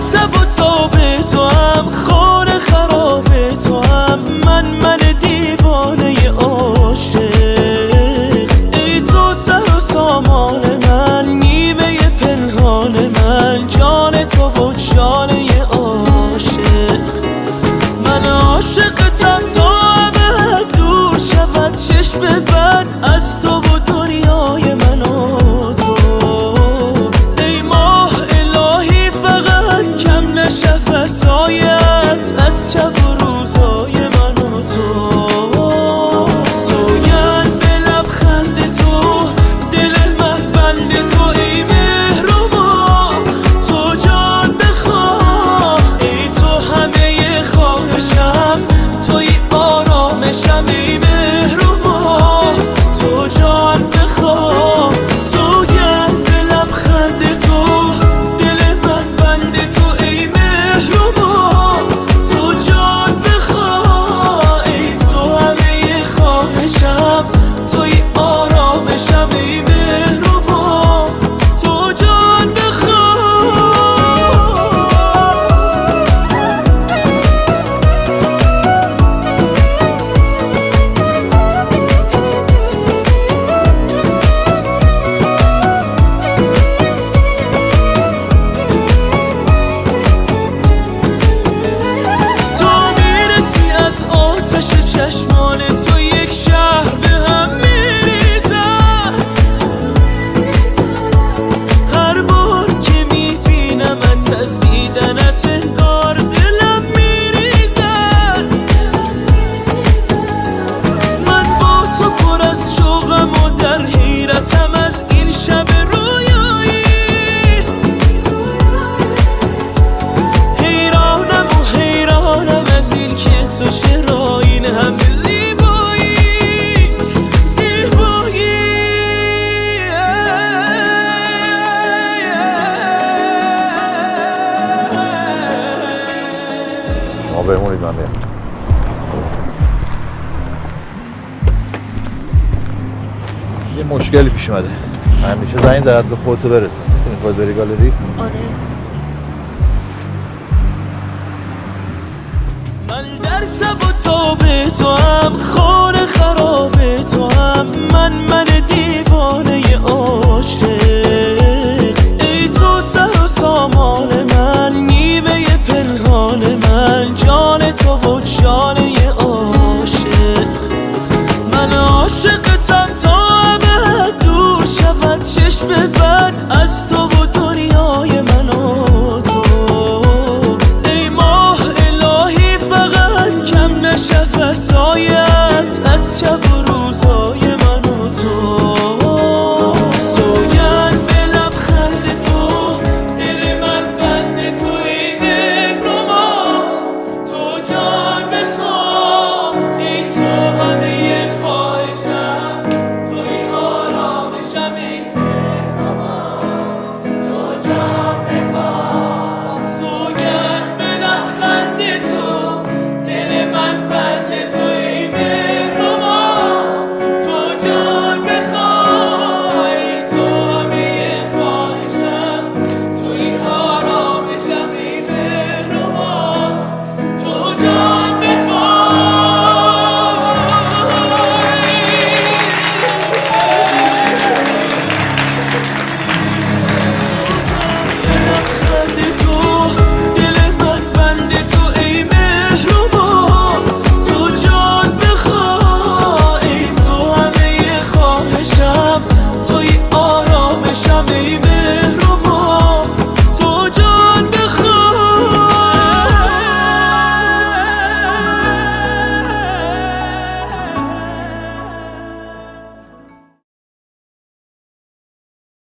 تب و تاب تو هم، خانه خراب تو هم، من من دیوانه عاشق. ای تو سر و سامان من، نیمه پنهان من، جان تو و جان عاشق. من عاشقتم تا ابد، دور شود چشم بد از تو و دنیای من و تو. ای ماه الهی فقط کم نشود سایت از شب و روزای من و تو. سوگند به لبخند تو، دل من بند تو، ای مهر و ماه تو جان بخواه. ای تو همه خواهشم، توی آرامشم، ای مهر و ماه تو جان بخواه. سوگند به لبخند تو، دل من بند تو، ای مهر و ماه تو جان بخواه. ای تو همه خواهشم، توی آرامشم، ای مهر و ماه تو جان بخواه. تا میرسی از آتش چشمان تو یک شهر به هم میریزد. هر بار که میبینمت از دیدنت انگار دلم میریزد. من با تو پر از شوقم و در حیرتم از این شب رویایی. حیرانم و حیرانم از این که تو چرا این همه زیبایی، زیبایی. شما بمونید من میام. یه مشکلی پیش اومده، همیشه زنگ زد به خودتو برسون. میتونی خودت بری گالری؟ آره. من در تب و تاب تو هم، خانه خراب تو هم، من من دیوانه عاشق. ای تو سر و سامان من، نیمه پنهان من، جان تو و جان عاشق. من عاشقتم تا ابد، دور شود چشم بد از تو و دنیای من و تو. ای ماه الهی فقط کم نشود سایت از شب و روزای من و تو. سوگند به لبخند تو، دل من بند تو، ای مهر و ماه تو جان بخواه. ای تو همه خواهشم، توی آرامشم، ای مهر و ماه تو جان بخواه. سوگند به لبخند تو، دل من بند تو، ای مهر و ماه تو جان بخواه. ای تو همه خواهشم، توی آرامشم، ای مهر و ماه تو جان بخواه. لبخند تو، دل من بند تو، ای مهر و ماه تو جان بخواه. ای تو همه خواهشم، توی آرامشم، ای